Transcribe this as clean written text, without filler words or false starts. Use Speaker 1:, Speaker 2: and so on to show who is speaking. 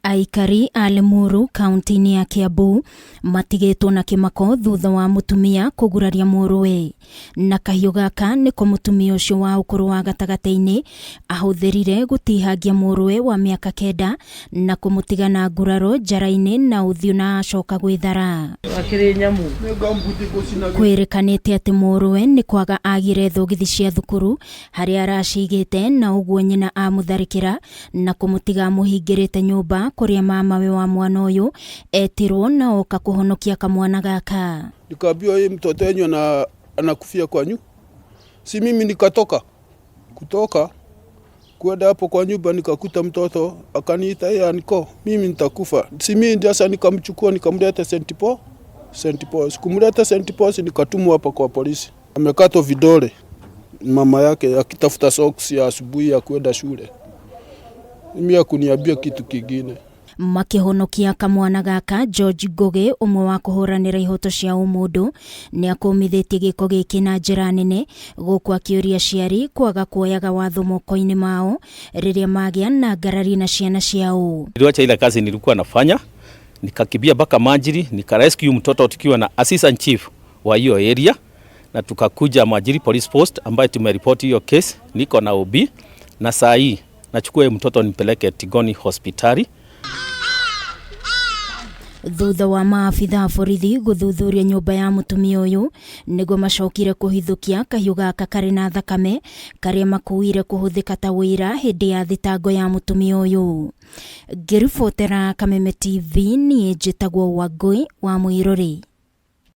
Speaker 1: Aikari a Limuru kaunti-inĩ ya Kiambu matigĩtwo na kĩmako thutha wa mũtumia kũguraria mũrũwe. Na kahiũ gaka nĩko mũtumia ũcio wa ũkũrũ wa gatagatĩ-inĩ ahũthĩrire gũtihangia mũrũwe wa mĩaka kenda na kũmũtiga na nguraro njara-inĩ na ũthiũ na acoka gwĩthara.
Speaker 2: Akĩrĩ nyamũ.
Speaker 1: Kwĩrĩkanĩte atĩ mũrũwe nĩ kwaga agire thogithi cia thukuru harĩa aracigĩte na ũguo nyina amũtharĩkĩra na kũmũtiga amũhingĩrĩte nyũmba kũrĩa mamawe wa mwana ũyũ etirwo na oka kũhonokia kamwana gaka.
Speaker 3: Nikaambiwa hii mtoto wenyu anakufia kwa nyu. Si mimi nikatoka kutoka kwenda hapo kwa nyumba nikakuta mtoto akaniita, yeye aniko mimi nitakufa. Si mimi ndio sasa nikamchukua nikamleta St Paul. St Paul. Sikumleta St Paul nikatumwa hapa kwa polisi. Amekatwa vidole mama yake akitafuta socks ya asubuhi ya kwenda shule. Mimi hakuniambia kitu kingine.
Speaker 1: Makĩhonokia kamwana gaka George Ngugi ũmwe wa kũhũranĩra ihoto cia ũmũndũ nĩ akũmithĩtie gĩko gĩkĩ na njĩra nene gũkũ akĩũria aciari kwaga kuoyaga watho moko-inĩ mao rĩrĩa magĩa na ngarari na ciana ciao.
Speaker 4: Niliwacha ile kazi nilikuwa nafanya, nikakimbia mpaka Manjiri, nikarescue mtoto tukiwa na assistant chief wa hiyo area, na tukakuja Manjiri police post ambayo tumeripoti hiyo case. Niko na OB na saa hii nachukua mtoto nipeleke Tigoni hospitali.
Speaker 1: Thutha wa maabitha a borithi gũthuthuria nyũmba ya mũtumia ũyũ nĩguo macokire kũhithũkia kahiũ gaka karĩ na thakame karĩa makuire kũhũthĩka ta ũira hĩndĩ ya thitango ya mũtumia ũyũ. Ngĩribotera Kameme TV niĩ njĩtagwo Wangũi wa Mũirũrĩ.